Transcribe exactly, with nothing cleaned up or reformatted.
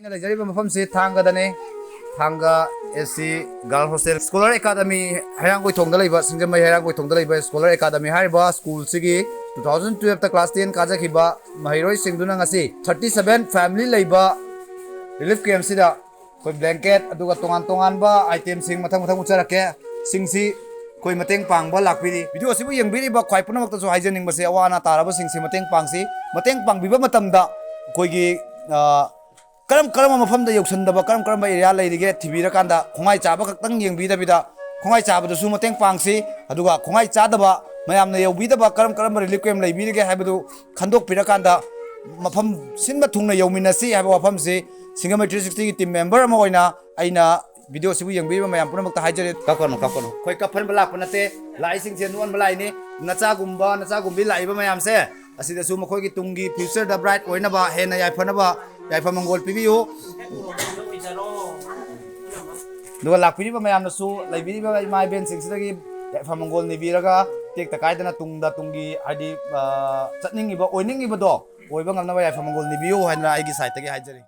ꯑꯩꯅ ꯂꯩꯖꯔꯤꯕ ꯃꯐꯝꯁꯤ ꯊꯥꯡꯒꯗꯅꯤ꯫ ꯊꯥꯡꯒ S C girl hostel scholar academy, ꯍꯩꯔꯥꯡꯒꯣꯏꯊꯣꯡꯗ ꯂꯩꯕ, ꯁꯤꯡꯖꯃꯩ ꯍꯩꯔꯥꯡꯒꯣꯏꯊꯣꯡꯗ ꯂꯩꯕ ꯁ꯭ꯀꯣꯂꯔ ꯑꯦꯀꯥꯗꯃꯤ ꯍꯥꯏꯔꯤꯕ ꯁ꯭ꯀꯨꯜꯁꯤꯒꯤ two thousand twelve class ten ꯀꯥꯖꯈꯤꯕ ꯃꯍꯩꯔꯣꯏꯁꯤꯡꯗꯨꯅ ꯉꯁꯤ thirty seven family ꯂꯩꯕ ꯔꯤꯂꯤꯐ ꯀꯦꯝꯁꯤꯗ ꯑꯩꯈꯣꯏ ꯕ꯭ꯂꯦꯡꯀꯦꯠ, ꯑꯗꯨꯒ ꯇꯣꯉꯥꯟ ꯇꯣꯉꯥꯟꯕ ꯑꯥꯏꯇꯦꯝꯁꯤꯡ ꯃꯊꯪ ꯃꯊꯪ ꯎꯠꯆꯔꯛꯀꯦ, ꯁꯤꯡꯁꯤ ꯑꯩꯈꯣꯏ ꯃꯇꯦꯡ ꯄꯥꯡꯕ ꯂꯥꯛꯄꯤꯔꯤ꯫ ꯚꯤꯗꯤꯑꯣ ꯑꯁꯤꯕꯨ ꯌꯦꯡꯕꯤꯔꯤꯕ ꯈ꯭ꯋꯥꯏ ꯄꯨꯝꯅꯃꯛꯇꯁꯨ ꯍꯥꯏꯖꯅꯤꯡꯕꯁꯦ, ꯑꯋꯥ ꯑꯅꯥ ꯇꯥꯔꯕꯁꯤꯡꯁꯤ ꯃꯇꯦꯡ ꯄꯥꯡꯁꯤ꯫ ꯃꯇꯦꯡ ꯄꯥꯡꯕꯤꯕ ꯃꯇꯝꯗ ꯑꯩꯈꯣꯏꯒꯤ, ꯑ, ꯀꯔꯝ ꯀꯔꯝꯕ ꯃꯐꯝꯗ ꯌꯧꯁꯟꯗꯕ, ꯀꯔꯝ ꯀꯔꯝꯕ ꯑꯦꯔꯤꯌꯥ ꯂꯩꯔꯤꯒꯦ ꯊꯤꯕꯤꯔꯀꯥꯟꯗ, ꯈꯣꯡꯍꯥꯏ ꯆꯥꯕ ꯈꯛꯇꯪ ꯌꯦꯡꯕꯤꯗꯕꯤꯗ, ꯈꯣꯡꯍꯥꯏ ꯆꯥꯕꯗꯁꯨ ꯃꯇꯦꯡ ꯄꯥꯡꯁꯤ꯫ ꯑꯗꯨꯒ ꯈꯣꯡꯍꯥꯏ ꯆꯥꯗꯕ, ꯃꯌꯥꯝꯅ ꯌꯧꯕꯤꯗꯕ ꯀꯔꯝ ꯀꯔꯝꯕ ꯔꯤꯂꯤꯐ ꯀꯦꯝ ꯂꯩꯕꯤꯔꯤꯒꯦ ꯍꯥꯏꯕꯗꯨ ꯈꯟꯗꯣꯛꯄꯤꯔꯀꯥꯟꯗ, ꯃꯐꯝ ꯁꯤꯟꯕ ꯊꯨꯡꯅ ꯌꯧꯃꯤꯟꯅꯁꯤ ꯍꯥꯏꯕ ꯋꯥꯐꯝꯁꯤ ꯁꯤꯡꯖꯃꯩ three sixtyꯒꯤ team member ꯑꯃ ꯑꯣꯏꯅ ꯑꯩꯅ ꯚꯤꯗꯤꯑꯣꯁꯤꯕꯨ ꯌꯦꯡꯕꯤꯔꯤꯕ ꯃꯌꯥꯝ ꯄꯨꯝꯅꯃꯛꯇ ꯍꯥꯏꯖꯔꯤ꯫ ꯀꯞꯀꯅꯨ, ꯀꯞꯀꯅꯨ꯫ ꯑꯩꯈꯣꯏ ꯀꯞꯍꯟꯕ ꯂꯥꯛꯄ ꯅꯠꯇꯦ꯫ ꯂꯥꯛꯏꯁꯤꯡꯁꯦ ꯅꯣꯛꯍꯟꯕ ꯂꯥꯛꯏꯅꯤ꯫ ꯅꯆꯥꯒꯨꯝꯕ, ꯅꯆꯥꯒꯨꯝꯕꯤ ꯂꯥꯛꯏꯕ ꯃꯌꯥꯝꯁꯦ, ꯑꯁꯤꯗꯁꯨ ꯃꯈꯣꯏꯒꯤ ꯇꯨꯡꯒꯤ futureꯗ bright ꯑꯣꯏꯅꯕ, ꯍꯦꯟꯅ ꯌꯥꯏꯐꯅꯕ, ꯌꯥꯏꯐ ꯃꯪꯒꯣꯜ ꯄꯤꯕꯤꯌꯨ꯫ ꯑꯗꯨꯒ ꯂꯥꯛꯄꯤꯔꯤꯕ ꯃꯌꯥꯝꯅꯁꯨ ꯂꯩꯕꯤꯔꯤꯕ ꯏꯃꯥ ꯏꯕꯦꯟꯁꯤꯡꯁꯤꯗꯒꯤ ꯌꯥꯏꯐ ꯃꯪꯒꯣꯜ ꯅꯤꯕꯤꯔꯒ, ꯇꯦꯛꯇ ꯀꯥꯏꯗꯅ ꯇꯨꯡꯗ, ꯇꯨꯡꯒꯤ, ꯍꯥꯏꯗꯤ, ꯑ, ꯆꯠꯅꯤꯡꯉꯤꯕ, ꯑꯣꯏꯅꯤꯡꯉꯤꯕꯗꯣ ꯑꯣꯏꯕ ꯉꯝꯅꯕ ꯌꯥꯏꯐ ꯃꯪꯒꯣꯜ ꯅꯤꯕꯤꯌꯨ ꯍꯥꯏꯅ ꯑꯩꯒꯤ sideꯇꯒꯤ ꯍꯥꯏꯖꯔꯤ꯫